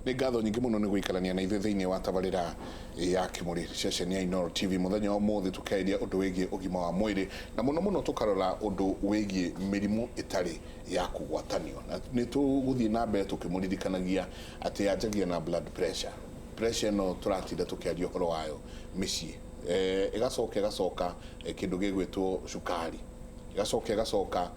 Nĩ ngatho nyingĩ mũno nĩ gũikarania na ithuĩ thĩinĩ wa tabarĩra ya Kĩmũrĩ, ceceni ya Inooro TV. Mũthenya wa ũmũthĩ tũkĩarĩria ũndũ wĩgiĩ ũgima wa mwĩrĩ na mũno mũno tũkarora ũndũ wĩgiĩ mĩrimũ ĩtarĩ ya kũgwatanio. Na nĩ tũgũthiĩ na mbere tũkĩmũririkanagia atĩ yanjagia na blood pressure. Pressure ĩno tũratinda tũkĩaria ũhoro wayo mĩciĩ. Ĩgacoka ĩgacoka kĩndũ gĩgwĩtwo cukari, ĩgacoka ĩgacoka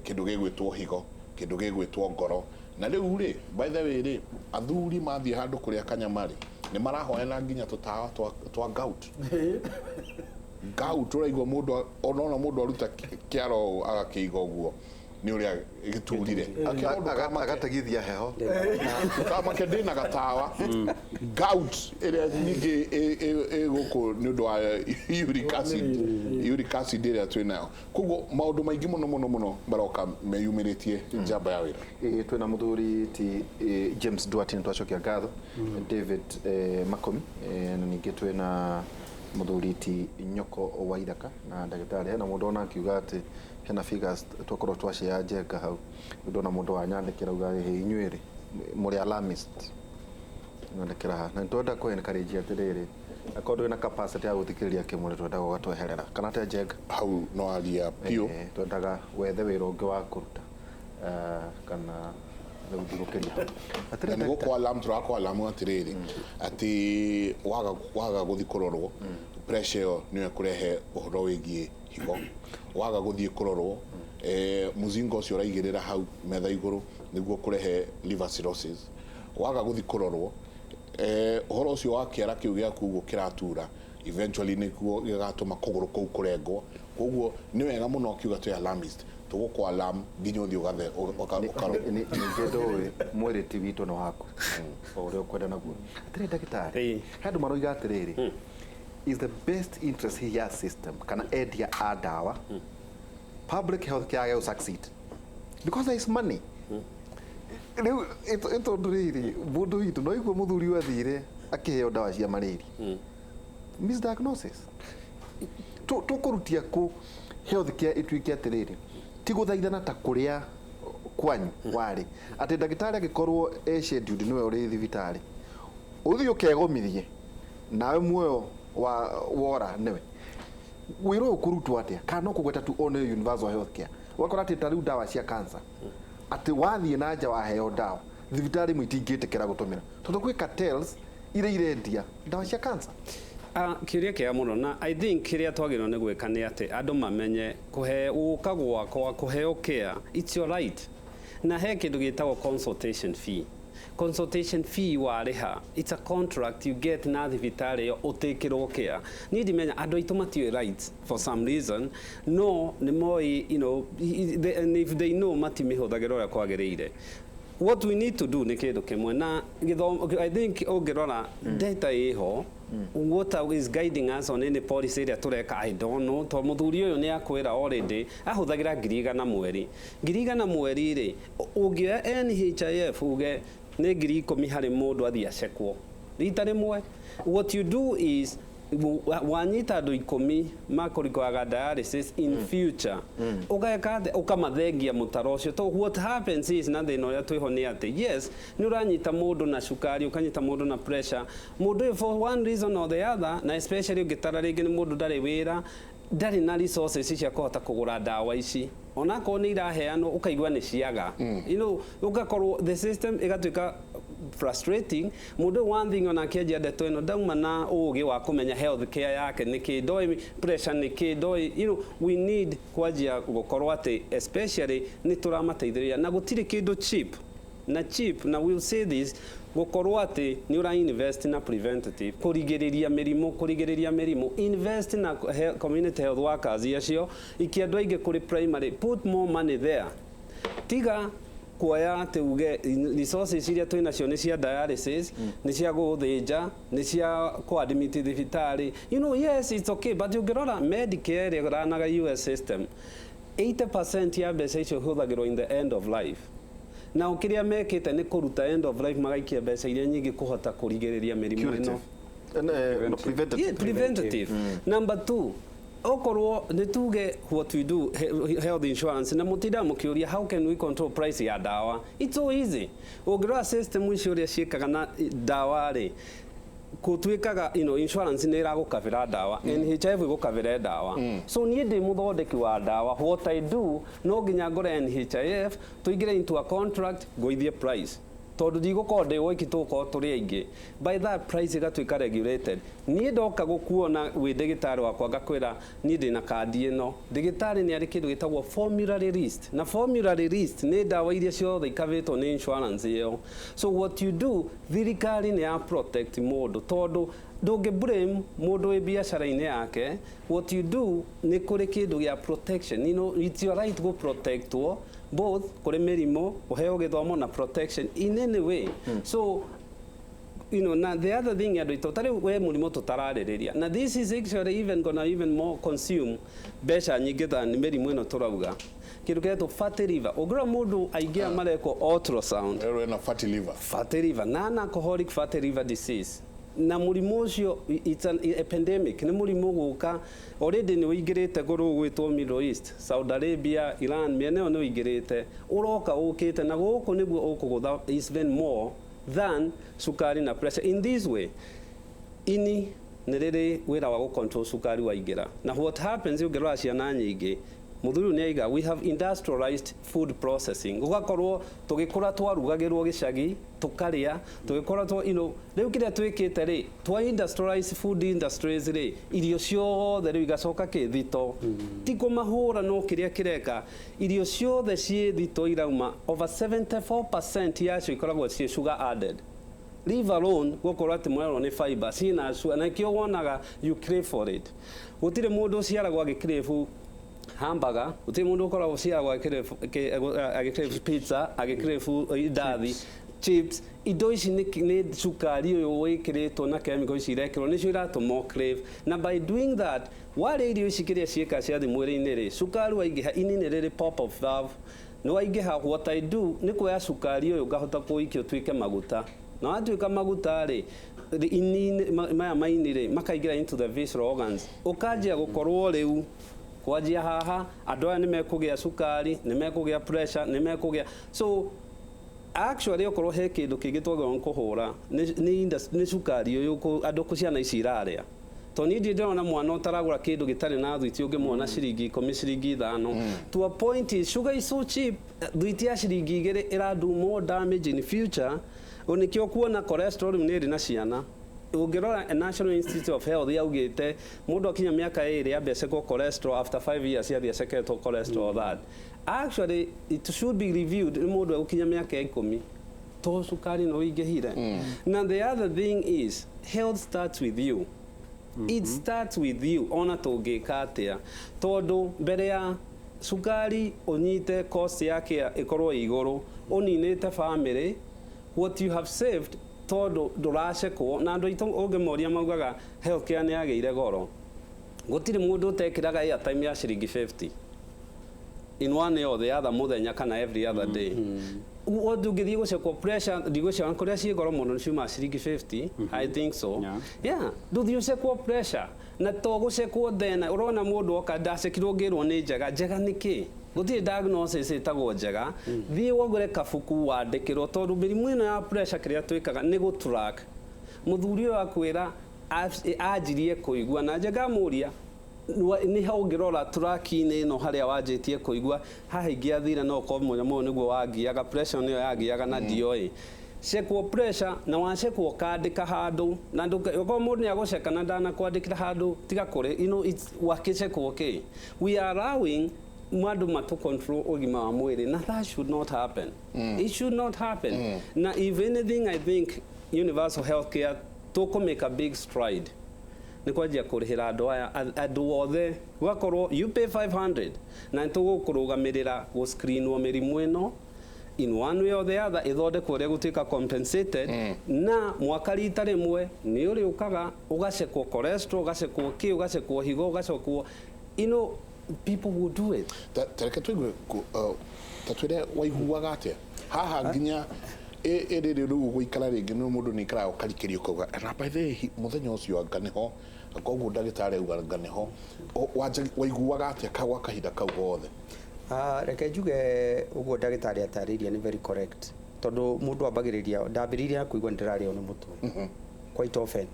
kĩndũ gĩgwĩtwo higo, kĩndũ gĩgwĩtwo ngoro. Na rĩu rĩ, by the way rĩ, athuri mathiĩ handũ kũrĩa kanyama rĩ, nĩ marahoyana nginya tũtawa twa gout. Gout ũraigua mũndũ onona mũndũ aruta kĩara ũũ agakĩiga ũguo nĩ ũrĩa gĩturire. Akĩrwo ndũkamake. Agategithia heho. Ndũkamake ndĩna gatawa. Gout ĩrĩa ningĩ ĩ gũkũ nĩ ũndũ wa uric acid, uric acid ĩrĩa twĩnayo. Koguo maũndũ maingĩ mũno mũno mũno maroka meyumĩrĩtie njamba ya wĩra. Ĩĩ, twĩna mũthuri ti James Duarte, nĩ twacokia ngatho David Makomi, na ningĩ twĩna mũthuri ti Nyoko wa Ithaka na ndagĩtarĩ. Hena mũndũ ona akiuga atĩ hena figures twakorwo twacea njenga hau, ndona mũndũ wanyandĩkĩra auga ĩhĩ inyuĩ rĩ mũrĩ alarmist, nyandĩkĩra haha na nĩtwenda kũ encourage atĩrĩrĩ, akorwo ndũrĩ na capacity ya gũthikĩrĩria Kĩmũrĩ, twendaga ũgatweherera kana te njenga. Hau no aria biũ. Twendaga wethe wĩra ũngĩ wa kũruta, kana rĩu ndigũkĩria hau. Na nĩ gũkũ alarm, tũrakũ alarm atĩrĩrĩ, atĩ waga gũthiĩ kũrorwo pressure ĩyo nĩyo ĩkũrehe ũhoro wĩgiĩ higo. Waga gũthiĩ kũrorwo, mũzinga ũcio ũraigĩrĩra hau metha igũrũ nĩguo kũrehe liver cirrhosis. Waga gũthiĩ kũrorwo, ũhoro ũcio wa kĩara kĩu gĩaku ũguo kĩratura eventually nĩguo gĩgatũma kũgũrũ kũu kũrengwo. Koguo nĩ wega mũno ũkiuga twĩ alarmist, tũgũkũ alarm nginya ũthiĩ ũgathe ũkarorwo. Ningĩ ndũĩ mwĩrĩ ti witũ nĩ waku, o ũrĩa ũkwenda naguo. Atĩrĩrĩ ndagĩtarĩ, he andũ maroiga atĩrĩrĩ, is the best interest ya system kana endia a ndawa public health care yage succeed because there is money. Rĩu ĩtondũ rĩrĩ mũndũ witũ no igua mũthuri ũyũ athire akĩheo ndawa cia malaria, misdiagnosis. Tũkũrutia kũ health care ĩtuĩke atĩrĩrĩ ti gũthaithana ta kũrĩa kwanyu warĩ atĩ ndagĩtarĩ angĩkorwo e scheduled nĩwe ũrĩ thibitarĩ, ũthiĩ ũkegomithie nawe muoyo wa wora nĩwe wĩra ũyũ kũrutwo atĩa, kana no kũgweta tu one universal health care, ũgakora atĩ ta rĩu ndawa cia cancer, atĩ wathiĩ na nja waheo ndawa, thibitarĩ imwe itingĩtĩkĩra gũtũmĩra tondũ gwĩ cartels iria irendia ndawa cia cancer. Kĩũria kĩega mũno, na I think kĩrĩa twagĩrĩirwo nĩ gwĩka nĩ atĩ andũ mamenye kũhe gũka gwakwa kũheo care, it's your right, na he kĩndũ gĩtagwo consultation fee. Consultation fee warĩha, it's a contract you get na thibitarĩ ĩyo ũtĩkĩrwo care. Niĩ ndimenya andũ aitũ matiũĩ rights for some reason, no nĩ moĩ, and if they know matimĩhũthagĩra ũrĩa kwagĩrĩire. What we need to do nĩ kĩndũ kĩmwe na gĩthomo. I think ũngĩrora data ĩho, what is guiding us on any policy ĩrĩa tũreka, I don't know, to mũthuri ũyũ nĩ akwĩra already ahũthagĩra 100,000 mweri, 100,000 mweri rĩ, ũngĩoya NHIF uge nĩ 10,000 harĩ mũndũ athiĩ acekwo rita rĩmwe, what you do is wanyita andũ 10 makũrikwaga dialysis in future, ũgeka atĩ ũkamathengia mũtaro ũcio. To what happens is, na thĩna ũrĩa twĩho nĩ atĩ yes, nĩ ũranyita mũndũ na cukari, ũkanyita mũndũ na pressure, mũndũ ũyũ for one reason or the other, na especially ũngĩtara rĩngĩ nĩ mũndũ ndarĩ wĩra, ndarĩ na resources cia kũhota kũgũra ndawa ici, onakorwo nĩ iraheanwo ũkaigua nĩ ciaga, ũgakorwo the system ĩgatuĩka frustrating. Mũndũ ũyũ, one thing, ona akĩanjia ndeto ĩno ndauma na ũgĩ wa kũmenya health care yake nĩ kĩ, ndoĩ pressure nĩ kĩ, ndoĩ. We need kwanjia gũkorwo atĩ especially nĩ tũramateithĩrĩria, na gũtirĩ kĩndũ cheap na cheap, na we'll say this, gũkorwo atĩ nĩ ũra invest na preventative, kũrigĩrĩria mĩrimũ, kũrigĩrĩria mĩrimũ, invest na community health workers acio, ikia andũ aingĩ kũrĩ primary, put more money there, tiga kuoya atĩ uge resources iria twĩ nacio nĩ cia dialysis, nĩ cia gũthĩnja, nĩ cia kũ-admit thibitarĩ. Yes, it's okay, but ũngĩrora Medicare ĩrĩa ĩranaga US system, 80% ya mbeca icio ihũthagĩrwo in the end of life, na kĩrĩa mekĩte nĩ kũruta end of life, magaikia mbeca iria nyingĩ kũhota kũrigĩrĩria mĩrimũ ĩno. Curative. No, preventative. Yeah, preventative. Number two, Okorwo nĩ tuge what we do, health insurance na mũtindaga mũkĩũria, how can we control price ya ndawa? It's so easy. Ũngĩrora system icio ũrĩa ciĩkaga na ndawa rĩ, gũtuĩkaga insurance nĩ ĩragũkabĩra ndawa, NHIF ĩgũkabĩra ndawa. So niĩ ndĩ mũthondeki wa ndawa, what I do, no nginya ngore NHIF, tũingĩre into a contract, ngũithie price, tondũ ndigũkorwo ndĩ wiki, tũgũkorwo tũrĩ aingĩ. By that price ĩgatuĩka regulated. Niĩ ndoka gũkuona wĩ ndagĩtarĩ wakwa, ngakwĩra niĩ ndĩna kandi ĩno. Ndagĩtarĩ nĩ arĩ kĩndũ gĩtagwo formulary list, na formulary list nĩ ndawa iria ciothe ikavĩtwo nĩ insurance ĩyo. So what you do, thirikari nĩ ya protect mũndũ, tondũ ndũngĩ blame mũndũ wĩ biacara-inĩ yake. What you do, nĩ kũrĩ kĩndũ gĩa protection. It's your right go protectwo both kũrĩ mĩrimũ, ũheo gĩthomo na protection in any way. So na the other thing, andũ aitũ, tarĩu we mũrimũ tũtararĩrĩria, na this is actually even gonna even more consume mbeca nyingĩ than mĩrimũ ĩno tũrauga, kĩndũ kĩretwo fatty liver. Ũngĩrora mũndũ aingĩ aya marekwo ultrasound. Rĩu ena fatty liver. Fatty liver, non alcoholic fatty liver disease, na mũrimũ ũcio it's an epidemic, nĩ mũrimũ gũka already, nĩ ũingĩrĩte kũrũ gwĩtwo Middle East, Saudi Arabia, Iran, mĩena ĩyo nĩ ũingĩrĩte, ũroka ũkĩte na gũkũ nĩguo ũkũgũtha even more than cukari na pressure. In this way, ini nĩ rĩrĩ wĩra wa gũcontrol cukari waingĩra, na what happens, ũngĩrora ciana nyingĩ, mũthuri ũyũ nĩ aiga we have industrialized food processing, gũgakorwo tũgĩkũra twarugagĩrwo gĩcagi tũkarĩa, tũgĩkũra twa rĩu kĩrĩa twĩkĩte rĩ, twa industrialize food industries rĩ, irio ciothe rĩu igacoka kĩthito, ti kũmahũra, no kĩrĩa kĩreka, irio ciothe ciĩ thito irauma over 74% yacio ikoragwo ciĩ sugar added, leave alone gũkorwo atĩ mũrerwo nĩ fiber ciĩna sugar. Na kĩo wonaga you crave for it. Gũtirĩ mũndũ ũciaragwo agĩcrave hamburger, gũtirĩ mũndũ ũkoragwo ũciaragwo agĩcrave pizza, agĩcrave indathi, chips. Indo ici nĩ cukari ũyũ wĩkĩrĩtwo na chemical ici irekĩrwo nĩcio iratũma crave. Na by doing that, warĩa irio ici, kĩrĩa ciĩka ciathi mwĩrĩ-inĩ rĩ, cukari waingĩha, ini nĩ rĩrĩ pop of valve, nĩ waingĩha. What I do nĩ kuoya cukari ũyũ ngahota kũũikia ũtuĩke maguta, na watuĩka maguta rĩ, ini maya maini rĩ makaingĩra into the visceral organs, ũkanjia gũkorwo rĩu kwanjia haha andũ aya nĩ mekũgĩa cukari, nĩ mekũgĩa pressure, nĩ mekũgĩa. So actually okorwo he kĩndũ kĩngĩ twagĩrĩirwo nĩ kũhũra nĩ cukari ũyũ andũ ciana ici irarĩa, tondũ niĩ ndirĩ ndĩrona mwana ũtaragũra kĩndũ gĩtarĩ na thwiti ũngĩmuona ciringi 10, ciringi 5. To a point is sugar is so cheap, thwiti ya ciringi 2 ĩra do more damage in future. Nĩkĩo kuona cholesterol rĩu nĩ ĩrĩ na ciana. Ũngĩrora National Institute of Health yaugĩte mũndũ akinya mĩaka 2 ambe acekwo cholesterol, after 5 years athiĩ aceketwo cholesterol. That actually it should be reviewed nĩ mũndũ egũkinya mĩaka 10, to cukari no ũingĩhire. Na the other thing is, health starts with you. It starts with you. Ona tũngĩka atĩa, tondũ mbere ya cukari ũnyite cost yake ĩkorwo ĩ igũrũ, ũninĩte family, what you have saved, tondũ ndũracekwo. Na andũ aitũ ũngĩmoria maugaga healthcare nĩ yagĩire goro. Gũtirĩ mũndũ ũtekĩraga airtime ya ciringi 50 in one way or the other, mũthenya kana every other day. Wothe ũngĩthiĩ gũcekwo pressure, ndigũceka kũrĩa ciĩ goro mũno, nĩ ciumaga ciringi 50, I think so. Yeah, ndũthiĩ ũcekwo pressure na to gũcekwo thena ũrona mũndũ oka ndacekirwo ngĩrwo nĩ njega. Njega nĩ kĩ? Gũtirĩ diagnosis ĩtagwo njega. Thiĩ wogũre kabuku wandĩkĩrwo, tondũ mĩrimũ ĩno ya pressure, kĩrĩa twĩkaga nĩ gũtrack. Mũthuri ũyũ akwĩra anjirie kũigua na nje ngamũria nĩ ha ũngĩrora track-inĩ ĩno harĩa wanjĩtie kũigua haha ingĩathire, no ũkorwo mũnyamũ ũyũ nĩguo wangiaga, pressure nĩyo yangiaga na ndioĩ. Cekwo pressure na wacekwo ũkandĩka handũ, na okorwo mũndũ nĩ agũceka na ndanakwandĩkĩra handũ, tiga kũrĩ wakĩcekwo kĩ. We are allowing andũ matũ control ũgima wa mwĩrĩ, na that should not happen. It should not happen. Na if anything, I think universal health care tũkũ make a big stride nĩ kwanjia kũrĩhĩra andũ aya, andũ othe, gũgakorwo you pay 500 na nĩ tũgũkũrũgamĩrĩra gũscreenwo mĩrimũ ĩno in one way or the other, ĩthondekwo ũrĩa gũtuĩka compensated, na mwaka rita rĩmwe nĩ ũrĩũkaga ũgacekwo cholesterol, ũgacekwo kĩ, ũgacekwo higo, ũgacekwo, people will do it. Ta reke tũigue ta twĩre waiguaga atĩa haha nginya ĩrĩrĩ rĩu ũgũikara rĩngĩ nĩ mũndũ nĩ ikaraga ũkarikĩrio ũkauga na by the way, mũthenya ũcio anga nĩho Koguo ndagĩtarĩ auga anga nĩho waiguaga atĩa gwa kahinda kau gothe? Reke njuge ũguo ndagĩtarĩ atarĩirie nĩ very correct, tondũ mũndũ ambagĩrĩria, ndambĩrĩirie na kũigua nĩ ndĩrarĩo nĩ mũtwe quite often.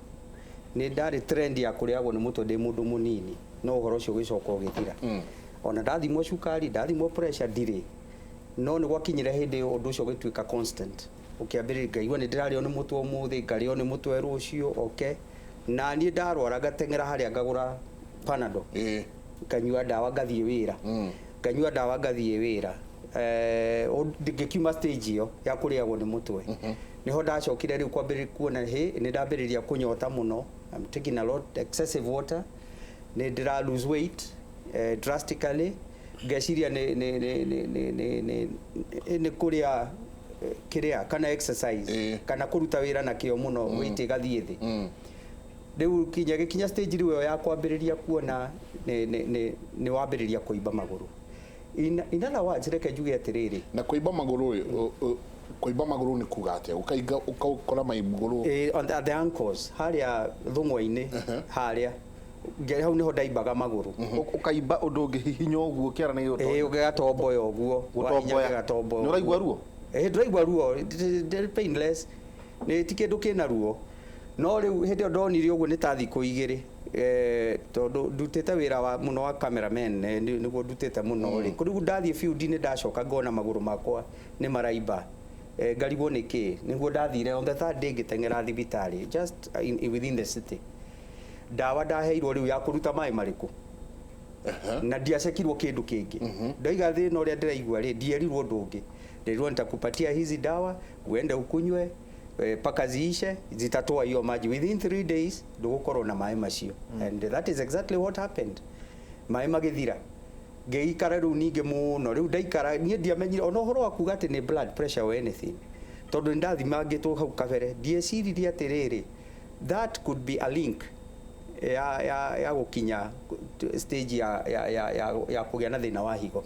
Nĩ ndarĩ trend ya kũrĩagwo nĩ mũtwe ndĩ mũndũ mũnini, no ũhoro ũcio ũgĩcoka ũgĩthira. Ona ndathimwo cukari, ndathimwo pressure, ndirĩ, no nĩ gwakinyire hĩndĩ ũndũ ũcio ũgĩtuĩka constant, ũkĩambĩrĩria ngaigua nĩ ndĩrarĩo nĩ mũtwe ũmũthĩ, ngarĩo nĩ mũtwe rũciũ. Okay, na niĩ ndarwara ngateng'era harĩa ngagũra Panadol, nganyua ndawa ngathiĩ wĩra, nganyua ndawa ngathiĩ wĩra. Ngĩkiuma stage ĩyo ya kũrĩagwo nĩ mũtwe, nĩho ndacokire rĩu kwambĩrĩria kuona hĩ nĩ ndambĩrĩria kũnyota mũno. I'm taking a lot, excessive water, nĩ ndĩra lose weight drastically. Ngeciria nĩ kũrĩa kĩrĩa kana exercise kana kũruta wĩra na kĩo mũno, weight ĩgathiĩ thĩ. Rĩu kinya gĩkinya stage rĩu ĩyo ya kwambĩrĩria kuona nĩ wambĩrĩria kũimba magũrũ. In other words, reke njuge atĩrĩrĩ, Na kũimba magũrũ rĩ, kũimba magũrũ nĩ kuga atĩa? Ũkaiga ũkora magũrũ On the ankles harĩa thũng'wa-inĩ harĩa hau nĩho ndaimbaga magũrũ. Ũkaimba ũndũ ũngĩhihinya ũguo kĩara nĩ gĩgũtomboya. Gĩgatomboya ũguo. Gũtomboya. Gĩgatomboya. Nĩ ũraigua ruo? Ndĩraigua ruo, painless, nĩ ti kĩndũ kĩna ruo. No rĩu hĩndĩ ĩyo ndonire ũguo nĩ ta thikũ igĩrĩ, tondũ ndutĩte wĩra wa mũno wa cameraman, nĩguo ndutĩte mũno rĩ. Rĩu ndathiĩ field-inĩ, ndacoka ngona magũrũ makwa nĩ maraimba, ngarigwo nĩ kĩ. Nĩguo ndathire on the third day ngĩteng'era thibitarĩ just within the city. Ndawa ndaheirwo rĩu ya kũruta maĩ marĩkũ, na ndiacekirwo kĩndũ kĩngĩ. Ndaiga thĩna ũrĩa ndĩraigua rĩ, ndierirwo ũndũ ũngĩ. Nderirwo nitakupatia hizi dawa uende ukunywe paka ziishe, zitatoa hiyo maji within 3 days, ndũgũkorwo na maĩ macio. And that is exactly what happened. Maĩ magĩthira, ngĩikara rĩu ningĩ mũno. Rĩu ndaikara niĩ ndiamenyire ona ũhoro wa kuga atĩ nĩ blood pressure or anything, tondũ nĩ ndathimangĩtwo hau kabere. Ndieciririe atĩrĩrĩ, that could be a link ya gũkinya stage ya kũgĩa na thĩna wa higo.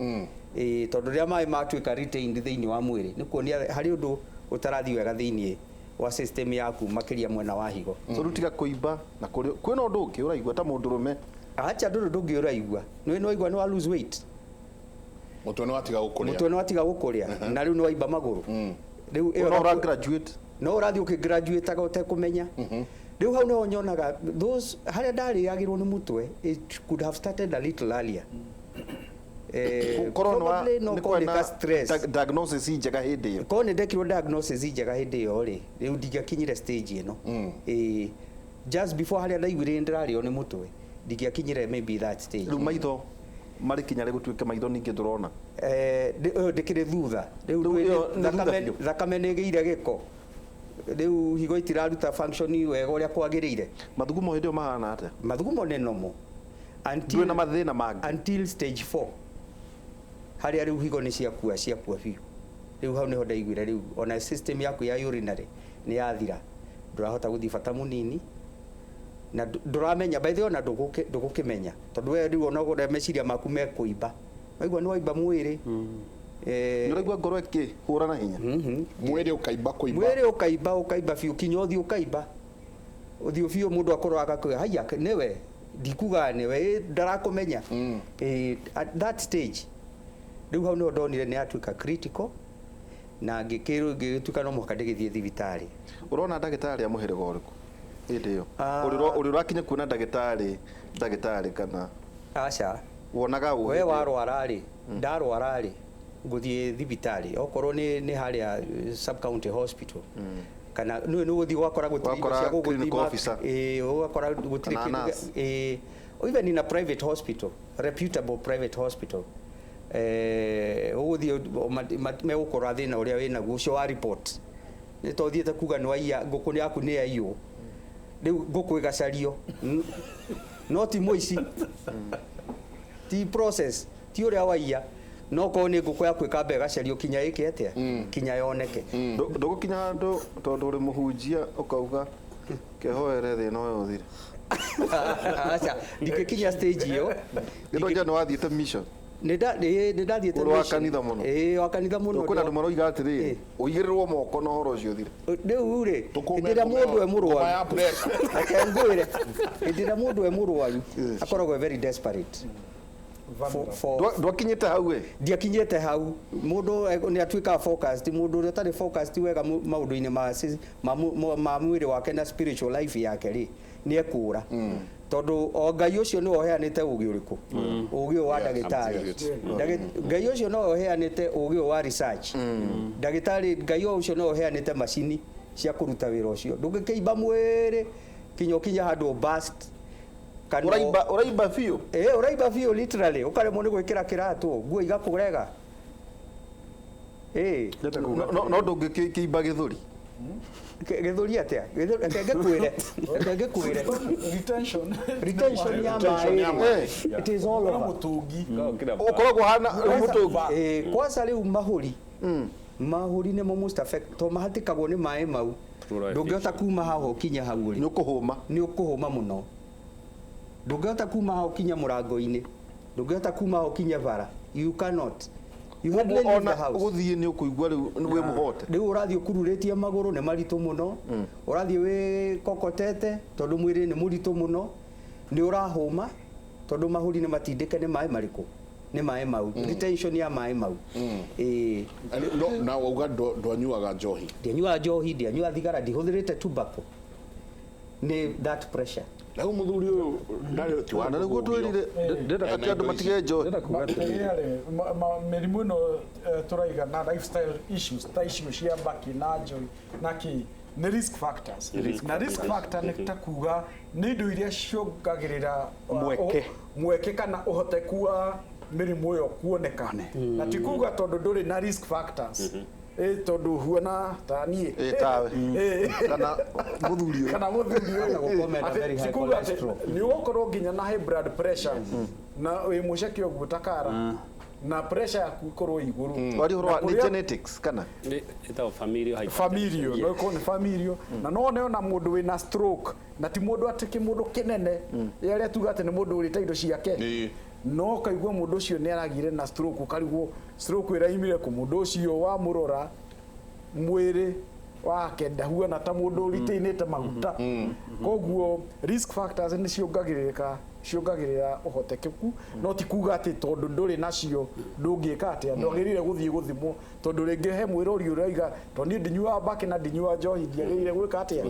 Tondũ rĩrĩa maĩ matuĩka retained thĩinĩ wa mwĩrĩ, nĩ kuonia harĩ ũndũ ũtarathiĩ wega thĩinĩ wa system yaku, makĩria mwena wa higo. So rĩu tiga kũimba na kwĩna ũndũ ũngĩ ũraigua ta mũndũrũme? Acha, ndũrĩ ũndũ ũngĩ ũraigua. Nĩ waigua nĩ wa lose weight. Mũtwe nĩ watiga gũkũrĩa. Mũtwe nĩ watiga gũkũrĩa, na rĩu nĩ waimba magũrũ. Rĩu ĩyo No ũra graduate. No ũrathiĩ ũkĩgraduateaga ũtekũmenya. Rĩu hau nĩho nyonaga those harĩa ndarĩagĩrwo nĩ mũtwe, it could have started a little earlier. Korwo Probably no nĩ korwo nĩ kwarĩ ka na stress. Diagnosis njega hĩndĩ ĩyo. Korwo nĩ ndekirwo diagnosis njega hĩndĩ ĩyo rĩ, rĩu ndingĩakinyire stage ĩno. Just before harĩa ndaiguire nĩ ndĩrarĩo nĩ mũtwe, ndingĩakinyire maybe that stage. Rĩu maitho marĩ kinya rĩ gũtuĩke maitho ningĩ ndũrona? Ĩyo ndĩkĩrĩ thutha rĩu. Rĩu ĩyo nĩ thutha biũ. Thakame nĩ ĩgĩire gĩko, rĩu higo itiraruta function wega ũrĩa kwagĩrĩire. Mathugumo hĩndĩ ĩyo mahana atĩa? Mathugumo nĩ normal until Ndũrĩ na mathĩna mangĩ? Until stage 4, harĩa rĩu higo nĩ ciakua biũ. Rĩu hau nĩho ndaiguire rĩu ona system yaku ya urinary nĩ yathira, ndũrahota gũthiĩ bata mũnini na ndũramenya, by the way, ona ndũgũkĩmenya, tondũ we rĩu ona ũrĩa meciria maku mekũimba, waigua nĩ waimba mwĩrĩ. Nĩ ũraigua ngoro ĩkĩhũra na hinya? Mwĩrĩ ũkaimba kũimba. Mwĩrĩ ũkaimba biũ, kinya ũthiũ ũkaimba, ũthiũ biũ. Mũndũ akorwo agakwĩra haiya, nĩwe ndikugaga nĩwe, ndarakũmenya. At that stage rĩu hau nĩho ndonire nĩ yatuĩka critical na ngĩkĩrwo, ngĩgĩtuĩka no mũhaka ndĩgĩthiĩ thibitarĩ. Ũrona ndagĩtarĩ a mũhĩrĩga ũrĩkũ hĩndĩ ĩyo? Ah. Ũrĩ ũrakinya kuona ndagĩtarĩ kana Aca. Wonaga ũ We hĩndĩ ĩyo? Warwara rĩ, ndarwara rĩ, ngũthiĩ thibitarĩ okorwo nĩ harĩa sub county hospital, kana nĩ ũgũthiĩ ũgakora gũtirĩ indo Ũgakora cia clinical gũgũthima. officer. Ĩĩ, ũgakora gũtirĩ Kana kĩndũ nurse. Ĩĩ, even in a private hospital, reputable private hospital, ũgũthiĩ megũkora thĩna ũrĩa wĩnaguo ũcio wa report nĩ to ũthiĩte kuga nĩ waiya ngũkũ yaku, nĩ yaiywo, rĩu ngũkũ ĩgacario. No ti mũici, ti process, ti ũrĩa waiya, no korwo nĩ ngũkũ yaku ĩkamba ĩgacario kinya ĩke atĩa, kinya yoneke. Ndũgũkinya handũ tondũ ũrĩ mũhunjia ũkauga kehoere thĩna ũyũ ũthire? Aca, ndingĩkinya stage ĩyo. Gĩtonja nĩ wathiĩte mission. Nĩ ndathiĩte Ũrĩ wa kanitha mũno. Ĩĩ, wa kanitha mũno. Kwĩna andũ maroiga atĩrĩrĩ, ũigĩrĩrwo moko na ũhoro ũcio ũthire. Rĩu rĩ, hĩndĩ ĩrĩa mũndũ e mũrwaru, reke ngwĩre, hĩndĩ ĩrĩa mũndũ e mũrwaru akoragwo e very desperate. Ndwakinyĩte hau we? Ndiakinyĩte hau. Mũndũ nĩ atuĩkaga focused, mũndũ ũrĩa ũtarĩ focused wega maũndũ-inĩ ma mwĩrĩ wake na spiritual life yake rĩ, nĩ ekũra. Tondũ o Ngai ũcio nĩwe ũheanĩte ũgĩ ũrĩkũ? Ũgĩ ũyũ wa ndagĩtarĩ. Ngai ũcio nĩwe ũheanĩte ũgĩ ũyũ wa research. Ndagĩtarĩ, Ngai ũcio nĩwe ũheanĩte macini cia kũruta wĩra ũcio. Ndũngĩkĩimba mwĩrĩ kinya ũkinye handũ burst. Ũraimba biũ? Ĩĩ, ũraimba biũ literally, ũkaremwo nĩ gwĩkĩra kĩratũ, nguo igakũrega. Ĩĩ. No ndũngĩkĩimba gĩthũri? Gĩthũri atĩa? Reke ngĩkwĩre. Reke ngĩkwĩre. Retention. Retention ya maĩ. It is all over. Ũkoragwo hana mũtũngi. Kwanza rĩu mahũri. Mahũri nĩmo most affect, to mahatĩkagwo nĩ maĩ mau. Ndũngĩhota kuma haha ũkinye hau rĩ. Nĩ ũkũhũma. Nĩ ũkũhũma mũno. Ndũngĩhota kuma haha ũkinye mũrango-inĩ. Ndũngĩhota kuma haha ũkinye bara. You cannot. You hardly leave the house. Ũgũthiĩ nĩ ũkũigua rĩu wĩ mũhote. Rĩu ũrathiĩ ũkururĩtie magũrũ nĩ maritũ mũno. Ũrathiĩ wĩ kokotete tondũ mwĩrĩ nĩ mũritũ mũno. Nĩ ũrahũma tondũ mahũri nĩ matindĩke nĩ maĩ marĩkũ? Nĩ maĩ mau. Retention ya maĩ mau. Ĩĩ. Na wauga ndwanyuaga njohi? Ndianyuaga njohi, ndianyuaga thigara, ndihũthĩrĩte tobacco. Nĩ that pressure. Rĩu mũthuri ũyũ ndarĩ ti wa Na nĩguo twĩrire atĩ andũ matige njohi. Mĩrimũ ĩno tũraiga na lifestyle issues ta icio cia mbakĩ na njohi na kĩ nĩ risk factors. Na risk factor nĩ ta kuga nĩ indo iria ciongagĩrĩra mweke kana ũhoteku wa mĩrimũ ĩyo kuoneka. Na ti kuga tondũ ndũrĩ na risk factors. Tondũ huana ta niĩ. Tawe. Kana mũthuri ũyũ. Kana mũthuri ũyũ. Kuga atĩ nĩ ũgũkorwo nginya na high blood pressure na wĩ mũceke ũguo ta kara na pressure yaku ĩkorwo igũrũ. Wari ũhoro wa nĩ genetics kana? Ĩtagwo familial hypertension. Familial, no ĩkorwo nĩ familial. Na no one ona mũndũ wĩna stroke na ti mũndũ atĩ kĩmũndũ kĩnene arĩa tuga atĩ nĩ mũndũ ũrĩte indo ciake. No kaigua mũndũ ũcio nĩ aragire na stroke, ũkarigwo stroke ĩraimire kũ mũndũ ũcio wamũrora mwĩrĩ wake ndahuana ta mũndũ ũritainĩte maguta. Koguo risk factors nĩ ciongagĩrĩrĩka, ciongagĩrĩra ũhotekeku, no ti kuga atĩ tondũ ndũrĩ nacio ndũngĩka atĩa, ndwagĩrĩire gũthiĩ gũthimwo tondũ rĩngĩ he mwĩrori ũraiga tondũ niĩ ndinyuaga mbakĩ na ndinyuaga njohi ndiagĩrĩire gwĩka atĩa,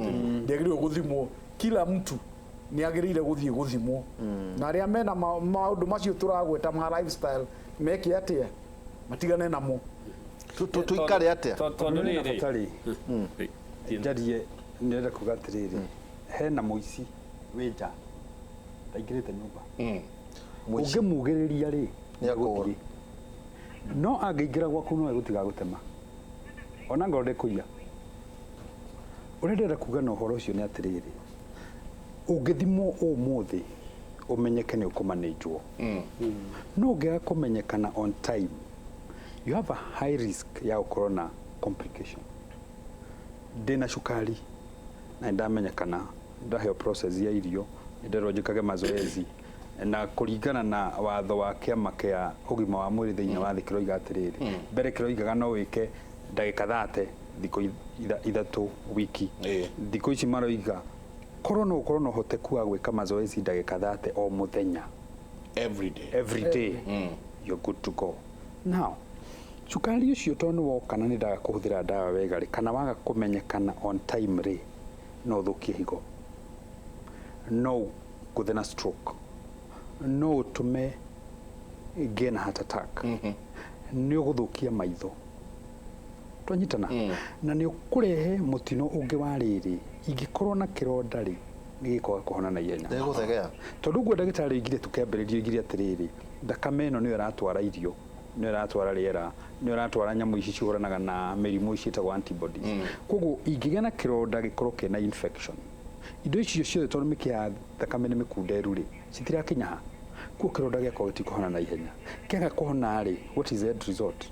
ndiagĩrĩire gũthimwo. Kila mtu nĩ agĩrĩire gũthiĩ gũthimwo. Na arĩa mena maũndũ macio tũragweta ma lifestyle meke atĩa, matigane namo. Tũikare atĩa? Tondũ rĩrĩ njarie nĩrenda kuga atĩrĩrĩ, hena mũici wĩ nja ndaingĩrĩte nyũmba. Ũngĩmugĩrĩria rĩ, nĩegũthiĩ. No angĩingĩra gwaku no egũtiga gũtema. Ona ngorwo ndekũiya. Ũrĩa ndĩrenda kuga na ũhoro ũcio nĩ atĩrĩrĩ, ũngĩthimwo ũmũthĩ ũmenyeke nĩ ũkũmanĩnjwo. No ũngĩaga kũmenyekana on time, you have a high risk ya gũkorwo na complication. Ndĩna cukari na nĩndamenyekana, ndaheo process ya irio, nĩnderwo njĩkage mazoezi, na kũringana na watho wa kĩama kĩa ũgima wa mwĩrĩ thĩinĩ wa thĩ kĩroiga atĩrĩrĩ, mbere kĩroigaga no wĩke ndagĩka 30 thikũ 3 wiki. Thikũ ici maroiga korwo no ũkorwo na ũhoteku wa gwĩka mazoezi ndagĩka 30 o mũthenya. Every day. Every day. You're good to go. Now, cukari ũcio tondũ nĩ woka na nĩ ndaga kũhũthĩra ndawa wega rĩ, kana waga kũmenyekana on time rĩ, no ũthũkie higo, no ũgũthe na stroke, no ũtũme ngĩe na heart attack, nĩ ũgũthũkia maitho. Twanyitana? Na nĩ ũkũrehe mũtino ũngĩ wa rĩrĩ, ingĩkorwo na kĩronda rĩ, nĩ gĩkwaga kũhona na ihenya. Nĩgũthegea. Tondũ ũguo ndagĩtarĩ oigire tũkĩambĩrĩria oigire atĩrĩrĩ, thakame ĩno nĩyo ĩratwara irio, nĩyo ĩratwara rĩera, nĩyo ĩratwara nyamũ ici cihũranaga na mĩrimũ ici ciĩtagwo antibodies. Koguo ingĩgĩa na kĩronda gĩkorwo kĩna infection, indo icio ciothe tondũ mĩkiha ya thakame nĩ mĩkunderu rĩ, citirakinya ha. Koguo kĩronda gĩakorwo gĩtikũhona na ihenya. Kĩaga kũhona rĩ, what is the end result?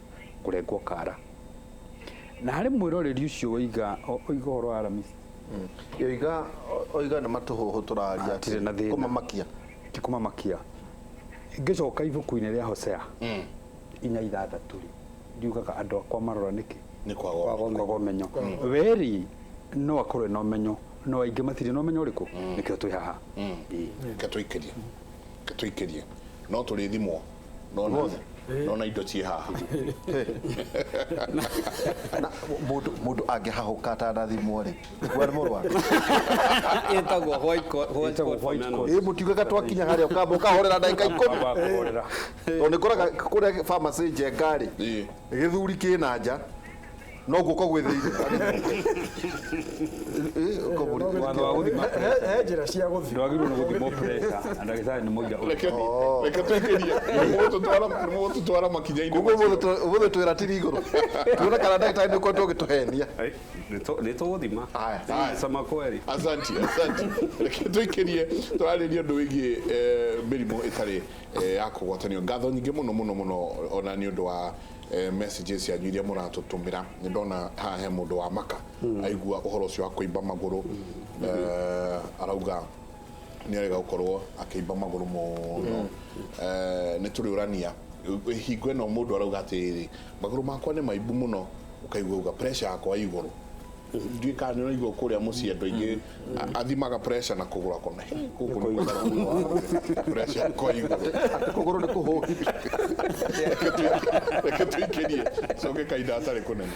Kũrengwo kara. Na harĩ mwĩroreri ũcio oiga ũhoro wa Aramisi. Oiga oiga nĩ matũhũhũ tũraria. Hatirĩ na thĩna. Kũmamakia. Ti kũmamakia. Ngĩcoka ibuku-inĩ rĩa Hosea 4:6 rĩ, riugaga andũ akwa marora nĩkĩ? Nĩ kwaga Kwaga ũmenyo. Weri no akorwo na ũmenyo, no aingĩ matirĩ na ũmenyo ũrĩkũ, nĩkĩo twĩ haha. Ĩĩ. Ke tũikĩrie no tũrĩthimwo nona indo ciĩ haha. Na mũndũ angĩhahũka atanathimwo rĩ, we nĩ mũrwaru? Ĩtagwo white coat, white Ĩtagwo coat white phenomenon. coat. Ĩ mũtiugaga twakinya harĩa ũkamba ũkahorera ndagĩka 10? Kamba kũhorera. Tondũ nĩ ngoraga kũrĩa pharmacy Njenga rĩ, gĩthuri kĩna nja no guoko gwĩ thĩinĩ. Watho wa gũthima He njĩra cia gũthima. Ndwagĩrĩirwo nĩ gũthimwo pressure na ndagĩtarĩ nĩ mũira. Reke tũikĩrie, nĩ mũgũtũtwara makinya-inĩ Koguo macio. ũmũthĩ twĩra tiri igũrũ tuone kana ndagĩtarĩ nĩ ũkoretwo ũgĩtũhenia. Nĩ tũgũthima. Aya. Sema kweli. Asante, asante. Reke tũikĩrie, tũrarĩria ũndũ wĩgiĩ mĩrimũ ĩtarĩ ya kũgwatanio. Ngatho nyingĩ mũno mũno mũno ona nĩ ũndũ wa messages cianyu iria mũratũtũmĩra. Nĩ ndona haha he mũndũ wa maka aigua ũhoro ũcio wa kũimba magũrũ, arauga nĩ arega gũkorwo akĩimba magũrũ mũno. Nĩ tũrĩũrania hingo ĩno mũndũ arauga atĩrĩrĩ, magũrũ makwa nĩ maimbu mũno, ũkaigua uga pressure yakwa ĩ igũrũ. Ndiũĩ kana nĩ ũraigua kũrĩa mũciĩ andũ aingĩ athimaga pressure na kũgũrũ akona, "Hey, gũkũ nĩ kwega, pressure yakwa ĩ igũrũ." Atĩ kũgũrũ nĩ kũhũhi. Reke tũikĩrie coke kahinda hatarĩ kũnene.